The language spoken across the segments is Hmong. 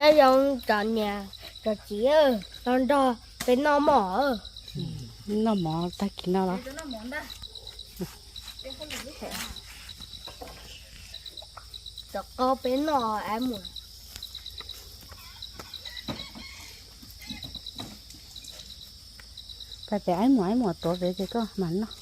Zoo cov niam cov txiv los nrog peb noj mov. Noj mov tag kis no los? Cov qau peb noj, aib muam. Pab pem aib muam, aib muam tuav pem ces koj mam noj.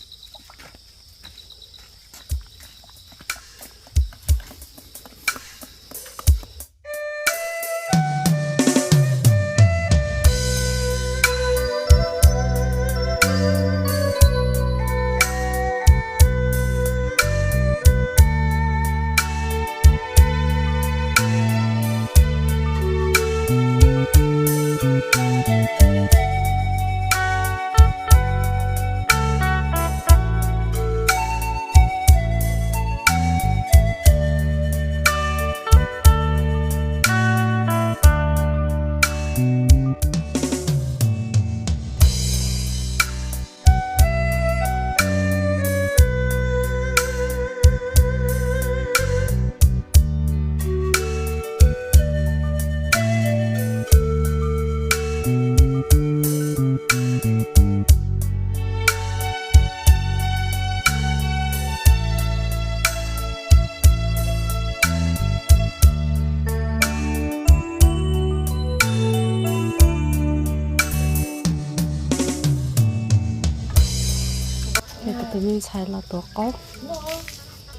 Kuv tus me ntxhais los tuav qaub.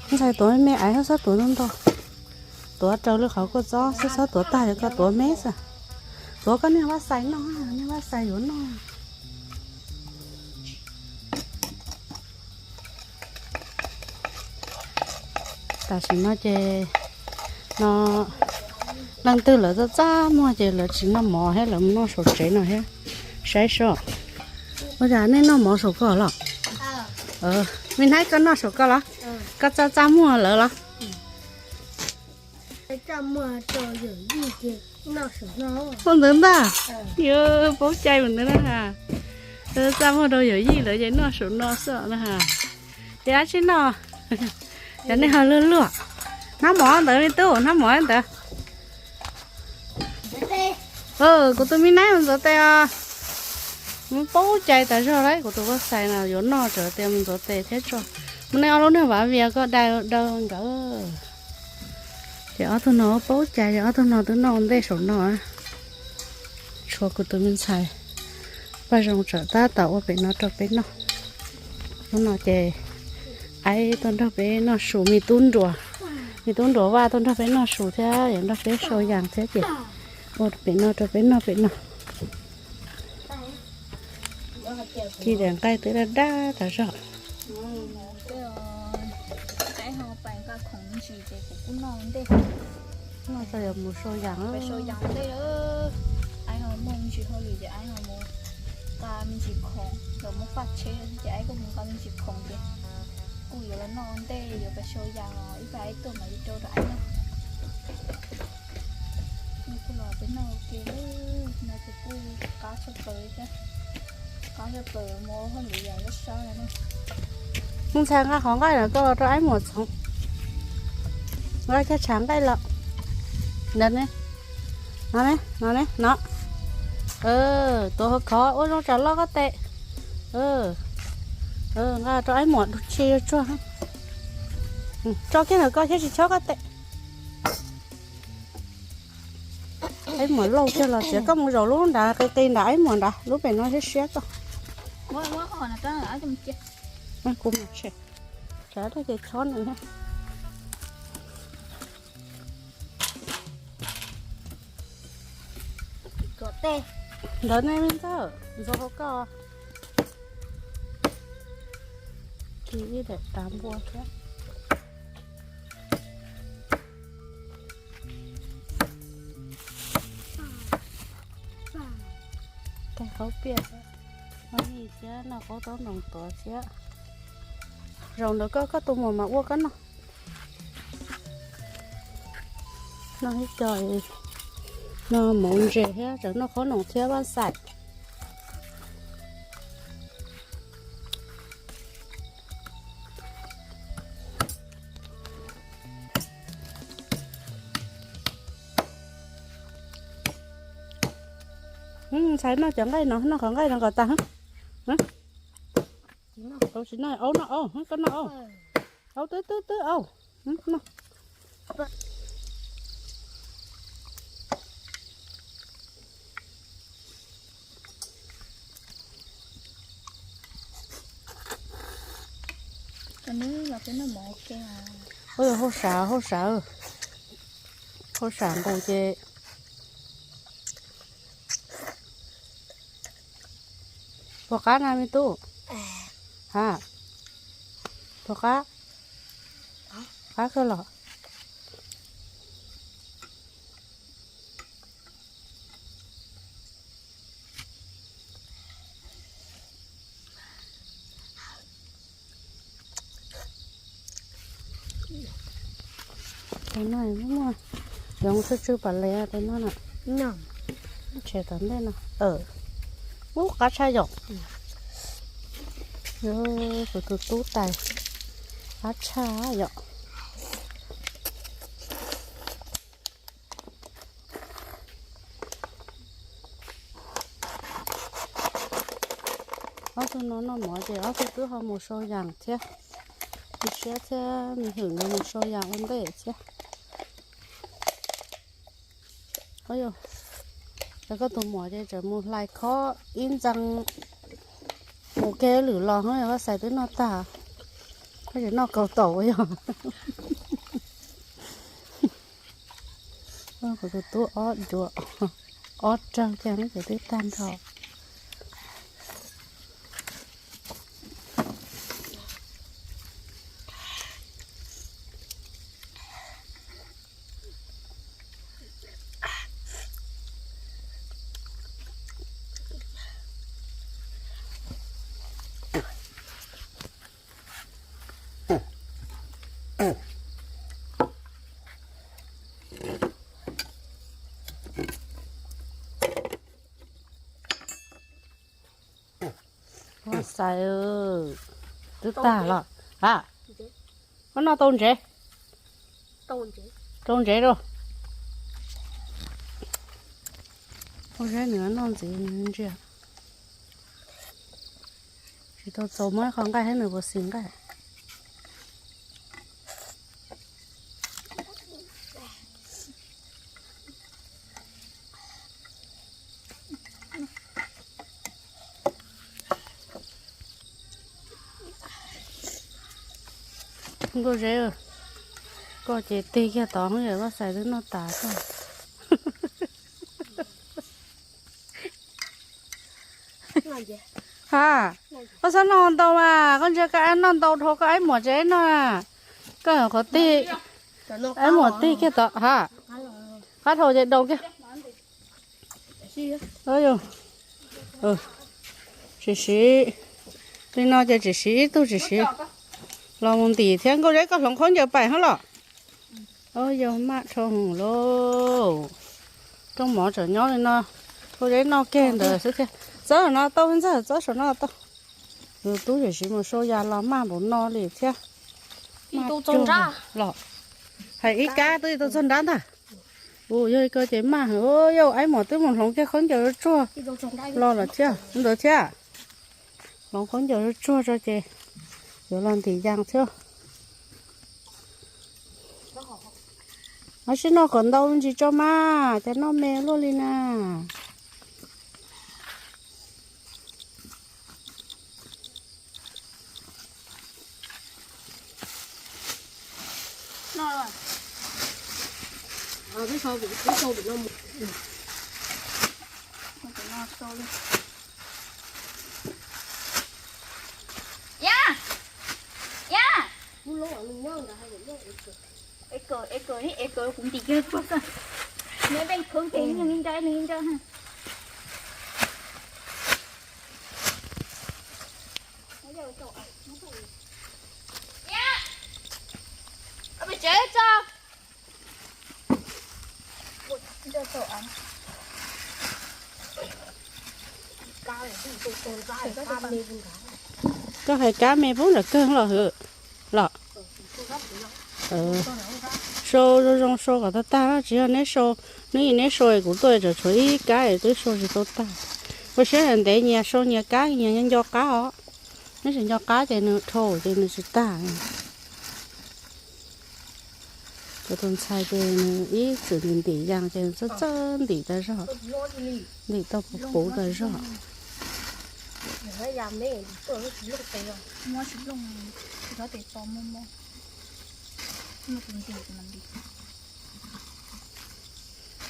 Me ntxhais tuav me me, aib txhob tuav ntau ntau. Tuav raws li qhov kua txob xwb, txhob tuav tag li koj tuav me xwb. Tuav koj niag vaj xais noj, niag vaj xais yuav noj. Tam sim no ces no leej twg lawv txaj txaj muag ces lawv tsis noj mov thiab, lawv mus noj saum tsev no thiab. Saib seb, ua cas nej noj mov saum ko los? Me Naib, koj noj saum ko los? Koj txaj txaj muag lawv los? Ua ntawd ntag. Yuav paub cai mus ntawd na. Txaj muag rau yawm yij lawv ces noj saum no xwb na ha. Ces dab tsi noj? Cov nej ho luag luag. Hnab mov ntawd me tub, hnab mov ntawd. Kuv tus me Naib mus ntxuav tes os. Mus paub cai tas zog lauj, kuv tus poj xais no yuav noj tsam tias mus ntxuav tes thiab tso. Mus nej ob lub niag vav vias koj daws daws nkawd. Ces ob tug no paub cai, ces ob tug no twb noj ua ntej saum no. Tshuav kuv tus me ntxhais Paj Zoo tsam tab tom ua pem no rau peb noj. Hnub no ces aib tuaj nrog peb noj su, me tub nruas, me tub nruas vaj tuaj nrog peb noj su thiab, yuav nrog peb sau yas thiab ces ua pem no rau peb noj pem no. Ci daim nqaij twb daj daj tas zog. Aib ho pais nqa khoom me ntsis ces kuv kuj noj ntej. Noj txog yuav mus sau yas. Pais sau yas ntej. Aib ho muaj me ntsis hauj lwm ces aib ho mus nqa me ntsis khoom los muab faj tsheb ces aib kuj mus nqa me ntsis khoom ces kuj yuav los noj ntej, yuav pais sau yas, ib pliag aib tuaj mam li rau rau aib noj. Kuj los peb noj ua ke, no ces kuj qab tshaj plaws li thiab. Qab tshaj plaws, muaj hauj lwm yam lub sab no. Me ntxhais, nqa qhov nqaij ntawd koj los rau aib muam txhoov. Nqa caj tshav nqaij los. Ntawd ne, no ne, no ne, no. Tuav hauv khov ua zoo tsam loj koj tes. Nqa rau aib muam dua tsi yuav tsuag. Tso kiag ntawm koj thiab tsis chob koj tes. Aib muam lauj kiag los txiav, koj mus zaum lub nrad qis qis nrad, aib muam nrad, lub pem no siab siab koj. Kuv mus tshem, tshav ces chob nws. Ntawd ne me ntxawg, ntxuav hauv koj. Ci ib daim tav npua thiab. Tais qaub piaj, noj yij thiab noj qaub taub ntoos tuav thiab. Zaum ntawd koj, koj tus muam mas ua koj noj. Noj ib co, noj mov ntses thiab tseem noj qhob noom thiab vaj xaim. Ntxhais noj cov nqaij no, noj qhov nqaij no kom tas. Tsis noj, aub noj aub, koj noj aub. Aub twb twb twb aub. Ua yog hauj sam, hauj sam, hauj sam nqus ces. Puas qab na me tub? Ha, puas qab? Qab kawg los? Tus no muaj yoov tsw tsw pam lev tus no na. Tshem tom ntej no. Ub, qab tshaj yom. Kuv tus tub tais, qab tshaj yom. Ob tug no noj mov ces ob tug twb ho mus sau yas thiab. Tus siab thiab me hwm no mus sau yas ua ntej thiab. Yog koj tus muam ces tseem mus hlais khob ib ntxees mus kev lwm los, Vaj Xais twb noj tag, koj tseem noj kaus taum yog. Kuv tus tub ob duav, ob rawg kiag ces twb tag nrho. Vaj Xais, twb tag los a? Koj noj tau ntsev? Tau ntsev lauj. Ua zeb nws noj ntxiv nws ntsia. Tsis tau txaus muab ib qho nqaij thiab nws puas xis nqaij. Nkauj Zeb, koj ces tig kiag tod, Vaj Xais twb noj tas koj. Ha, koj txhob noj ntau mas, koj ntsia koj ab noj ntau dhau koj ab muam tsev noj. Koj qhov tig, ab muam tig kiag tod ha. Qab dhau ces daus kiag. Tsis siv, li no ces tsis siv ib tug tsis siv. Los mus ntim thiab. Nkauj Zeb, koj hloov khaub ncaws pais hab los. Yog maj dhau hwv lauj. Rooj mov tseem nyob li no, Nkauj Zeb noj kiag ntawd xwb thiab. Txob saum no tau, ntxawg, txob saum no tau. Tus tub tseem siv mus sau yas los maj npaum no li thiab. Los hais ib kab twb tau txog nrab ntag. Ua yog li ko ces maj heev. Yog ab muam twb mus hloov kiag khaub ncaws tsuag los lawm thiab ntawd thiab. Hloov khaub ncaws tsuag tso ces yuav los ntim yas thiab. Ab, sib noj kom ntau ntsis tso mas, cas noj me luaj li na. Yab, yab. Es kawm, es kawm, es kawm kuv ntim kiag tsuag xwb. Neb pheej khwv ces nws nco, nws nco. Yab, peb tsev tso. Koj hais kab me pub nram kawg los hwm los. Sau zoo zoo sau kom tag tag, tsis yog neb sau, neb neb sau es kuv tuaj tseem tshuav ib kab es twb sau tsis tau tag. Ua siab ntev nyias sau nyias kab nyias nco qab os. Neb tsis nco qab ces nws dhau ces nws tsis tag. Cov tus ntxhais ces nws ib txwm ntim ntim yas ces nws txawj txawj ntim tas zog, ntim tau puv puv tas zog.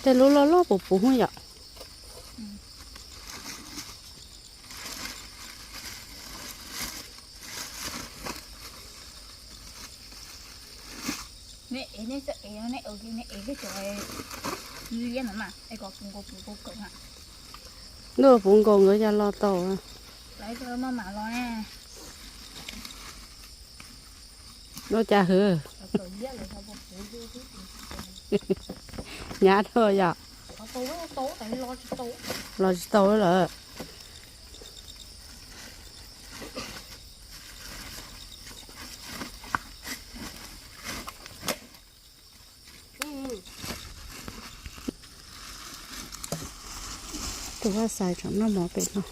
Tej lub loj loj puv puv yom. Ntuj, puv nkaus nkawd cas los tau. Ua cas hwv? Nyab dhau yom. Los tsis tau lawm. Tus vaj xais tseem noj mov pem no.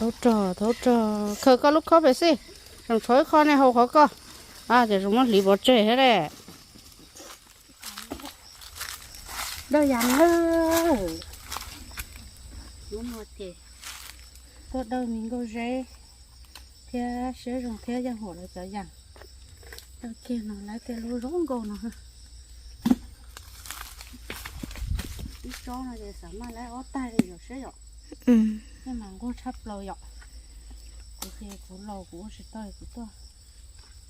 Thaub rog, thaub rog, khaws koj lub khob pem xij, tseem tshuav ib qho ne hau qhov koj. Ces zoo muab hliv pov tseg thiab ne. Dawj yas nawb. Hnub no ces tuaj dawj me nkauj zeb thiab siab zoo thiab yeej huam lawv cov yas. Dawj kiag no lawv tej lub zoo nkauj no. Ib tsob no ces xav maj lawv ob tag li yom, siab yom. Tej mas nquag tshaj plaws yom. Kuv ces kuv laus kuv ua tsis tau kuv tuaj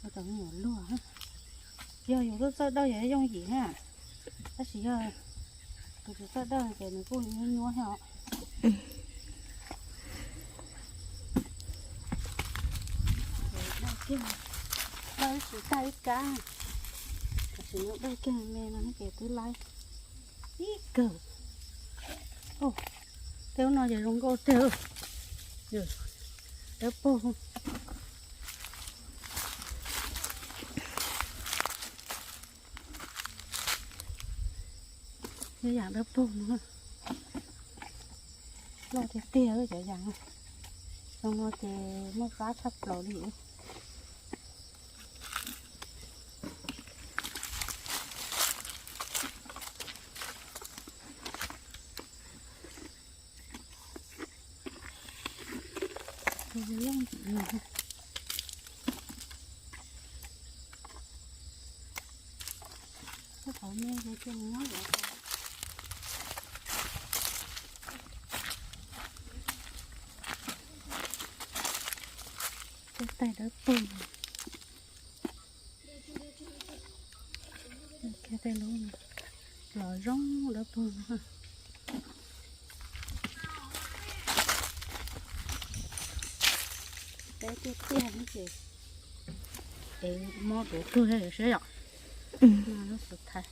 ua cov me nyuam luag. Yog yus lub txawj dawj yog yooj yim na, tab sis yog tus tsis txawj dawj ces nws kuj nyuaj nyuaj thiab os. Dawj tsis tag ib kab, tab sis dawj kiag me no ces twb laib ib kawg. Tej lub no ces zoo nkauj tiag, dawb paug. Ib yam dawb paug no, loj tiag tiag cov yas no. Zoo no ces muaj fab tshaj plaws li. Tej tais dawb paug. Kiag tej lub los zoo dawb paug. Peb tiag tiag ces ev mob duav kawg thiab yom, siab yom. Lub xus thaiv,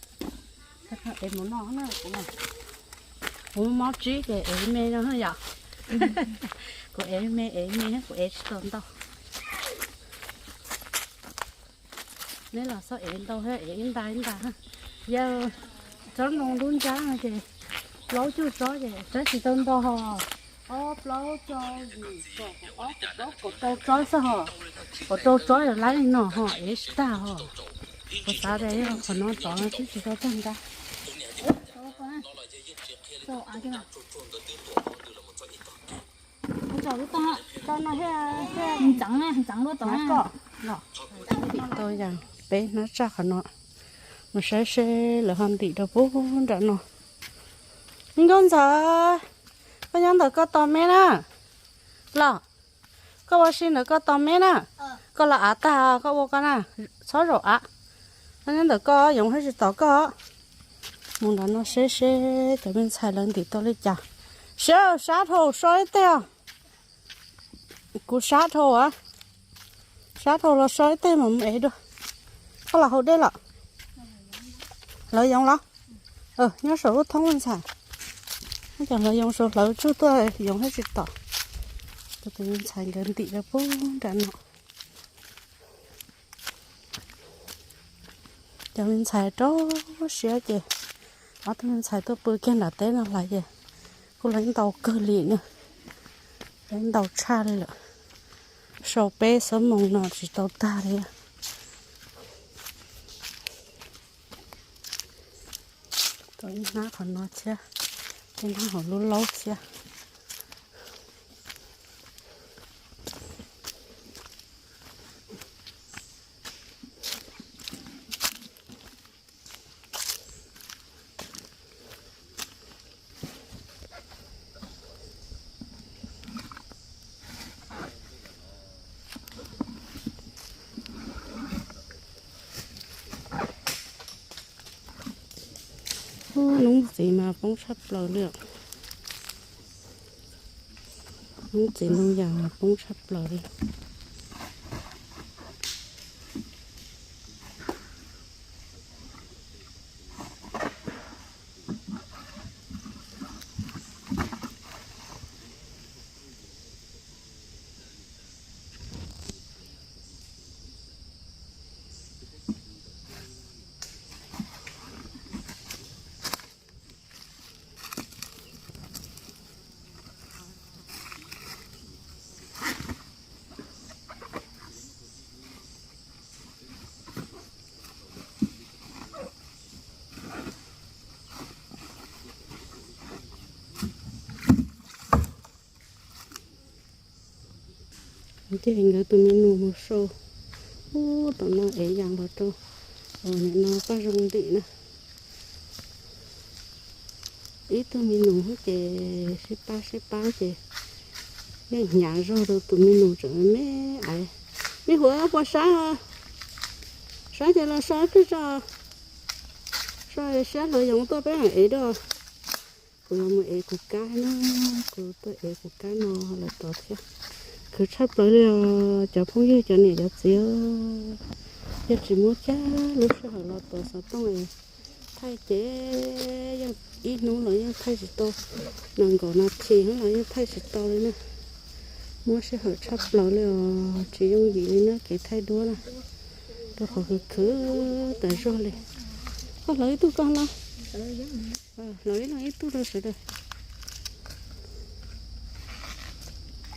ev mus noj na kuv. Kuv mob tsib ces ev me no yom. Kuv ev me ev me, kuv ev tsis tau ntau. Neb los txhob ev ntau thiab, ev ib nta ib nta. Yog tsob ntoo dub ntsab no ces plaub cuj tsob ces tsab tsis tau ntau ho. Ob plaub cuaj yim kaum ob kaum rau tsob xwb ho. Kaum rau tsob yog laib li no ho, ev tsis tag ho. Kuv xav tias yog qhov no tod twb tsis tau tag nrab. Ntxeev, ntxeev lub tod. Tau yas peb hnab tsaj qhov no, mus saib seb lawv ho ntim rau puag nram no. Me nkauj ntxawm, koj nyob ntawm koj tos me na. Los, koj ua si ntawm koj tos me na. Koj los av tag koj ua koj na, txhob zaum av. Koj nyob ntawm koj, yoov thiaj tsis tom koj. Mus nram no seb seb cov me ntxhais lawv ntim tau li cas. Siab, sab dhau, so ib teg os. Kuv sab dhau a. Sab dhau los so ib teg mam mus ev dua. Koj los haus dej los? Hlawv yoov los? Nyob saum lub thoob ntxhais. Cov hlawv yoov saud hlawv tsug tuaj yoov thiaj tsis tom. Cov tus me ntxhais nkawd ntim rau pug nram no. Cov me ntxhais rau siab ces ob tug me ntxhais tuaj pw kiag nram teb no lawm ces kuj lawv ntau kawg li na, lawv ntau tshaj li lawm. Sau peb xuab moos no tsis tau tag li. Tau ib hnab qhov no thiab, ib hnab hauv lub laub thiab. Hnub txiv mas poob tshaj plaws li. Hnub txiv ntoo yas mas poob tshaj plaws li. Ces nkawd tus me nus mus sau, ub, tom no ev yas los rau, nim no paj zoo ntim na. Ib tug me nus ces sib pab sib pab ces yeej hnyav zog rau tus me nus tseem me me. Me huam puas sab? Sab ces los so ib pliag tso, so siab hlo yoov tuaj peb mam ev dua. Kuv yuav mus ev kuv kab na, kuv tuaj ev kuv kab no lawm tod thiab. Khwv tshaj plaws li os cov phooj ywg cov niam cov txiv. Yog tsis muab cab lub sij hawm los tuav xov tooj thaij ces yeej ib hnub los yeej thaij tsis tau, nees nkaum nas this los yeej thaij tsis tau li na. Muab sij hawm tshaj plaws li os, tsis yooj yim li na kev thaij duab na, rau qhov khwv khwv tas zog li. Koj hlawv ib tug koj los. Hlawv ib leeg ib tug rau sawv daws.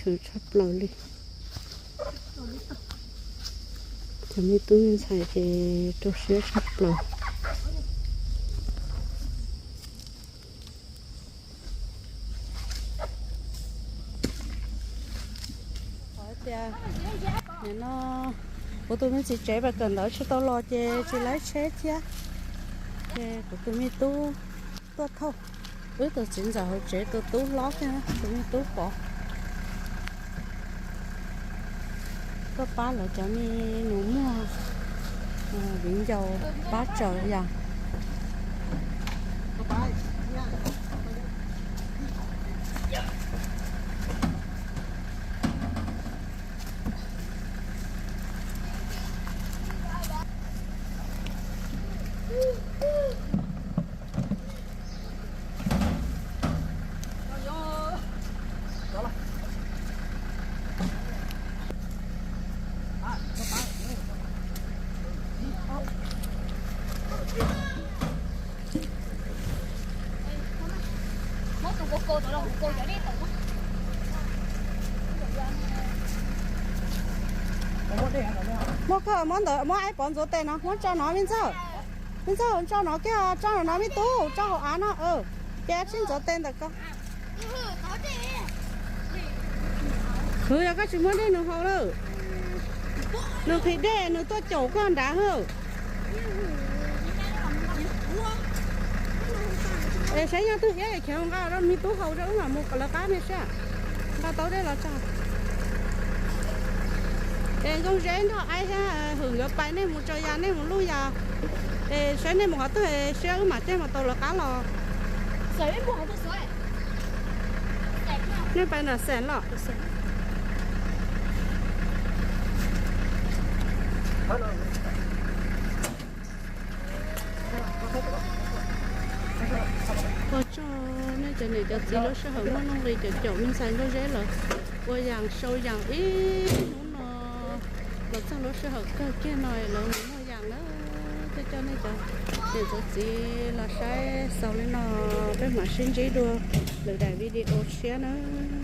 Khwv tshaj plaws li. Cov me tub me ntxhais ces rau siab tshaj plaws. Tias nim no kuv tus me txiv tsev pem kawm ntawv tsis tau los ces tsis laib tsheb thiab, ces kuv tus me tub tuaj thauj. Wb tus txiv ntxawm hauv tsev tus tub hlob thiab tus me tub pov tuaj pab lawv cov me nus muag viv ncaus pab tsaws yas. Muab koj muab ntawd muab aib pov ntxuav tes no muab tso no me ntxawg. Me ntxawg tso no kiag, tso no me tub tso hauv av no, ces sib ntxuav tes ntawm ko. Khwv yog koj tsis muab dej nws haus lawm. Nws nqhis dej nws tuaj caum koj nrad hawm. Es saib yog twg iab es khiav nqa rau me tub haus rau wb mam mus lawv qab me sab. Nqa tau dej los tso. Es Nkauj Zeb nrog Aib thiab Hwm nkawd pais, nej mus tsaws yas nej mus luj yas. Es saib nej mus qhov twg es wb mam coj mus tau lawv qab los. Nej pais nram xeem los. Ua tsaug nej cov niam cov txiv lub sij hawm muaj nuj nqis caum caum me ntxhais Nkauj Zeb lawm. Ua yaam sau yaam ib hnub no los txog lub sij hawm kawg kiag no lawv mus muag yaam na. Coj coj nej cov niam cov txiv los saib xaus li no, peb mam sib ntsib dua lwm daim video tshiab nawb.